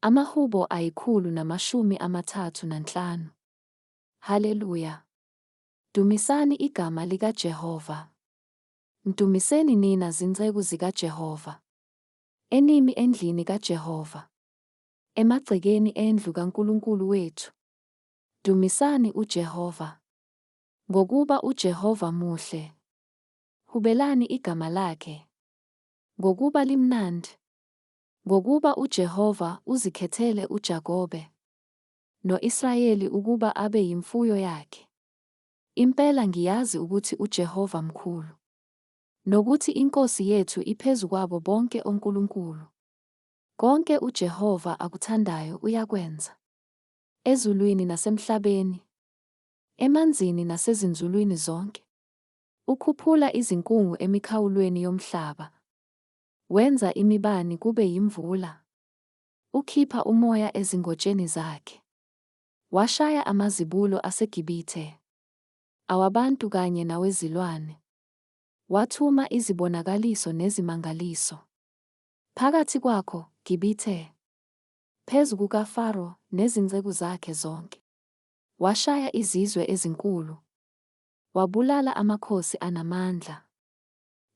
Amahubo 135. Haleluya! Dumisani igama likaJehova. Mdumiseni nina zinceku zikaJehova, enimi endlini kaJehova, emagcekeni endlu kaNkulunkulu wethu. Dumisani uJehova. Ngokuba uJehova muhle. Hubelani igama lakhe, ngokuba limnandi. Ngokuba uJehova uzikhethele uJakobe, no-Israyeli ukuba abe yimfuyo yakhe. Impela ngiyazi ukuthi uJehova mkhulu, nokuthi iNkosi yethu iphezu kwabo bonke onkulunkulu. Konke uJehova akuthandayo uyakwenza, ezulwini nasemhlabeni, emanzini nasezinzulwini zonke. Ukhuphula izinkungu emikhawulweni yomhlaba. Wenza imibani kube yimvula. Ukhipha umoya ezingotsheni zakhe. Washaya amazibulo aseGibithe, awabantu kanye nawezilwane. Wathuma izibonakaliso nezimangaliso phakathi kwakho, Gibithe, phezu kukaFaro nezinceku zakhe zonke. Washaya izizwe ezinkulu, wabulala amakhosi anamandla,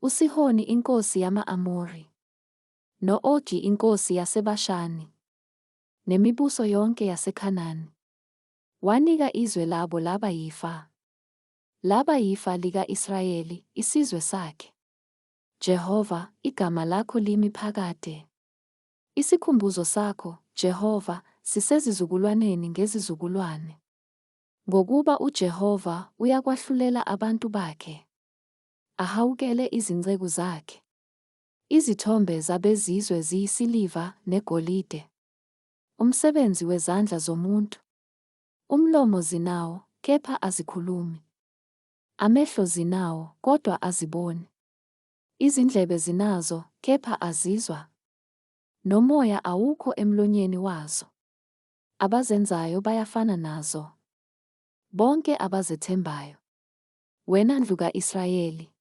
uSihoni inkosi yama-Amori, no-Ogi inkosi yaseBashani, nemibuso yonke yaseKhanani. Wanika izwe labo laba yifa, laba yifa lika-Israyeli, isizwe sakhe. Jehova, igama lakho limi phakade. Isikhumbuzo sakho, Jehova, sisezizukulwaneni ngezizukulwane. Ngokuba uJehova uyakwahlulela abantu bakhe, ahawukele izinceku zakhe. Izithombe zabezizwe ziyisiliva negolide, umsebenzi wezandla zomuntu. Umlomo zinawo, kepha azikhulumi. Amehlo zinawo, kodwa aziboni. Izindlebe zinazo, kepha azizwa. Nomoya awukho emlonyeni wazo. Abazenzayo bayafana nazo, bonke abazethembayo. Wena ndlu ka-Israyeli,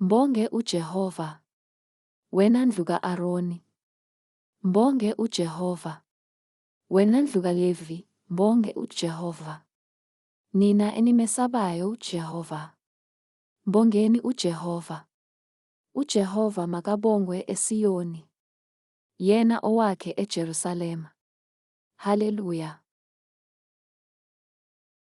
mbonge uJehova. Wena ndlu ka-Aroni, mbonge uJehova. Wena ndlu kaLevi, mbonge uJehova. Nina enimesabayo uJehova, mbongeni uJehova. UJehova makabongwe eSiyoni, yena owakhe eJerusalema. Haleluya!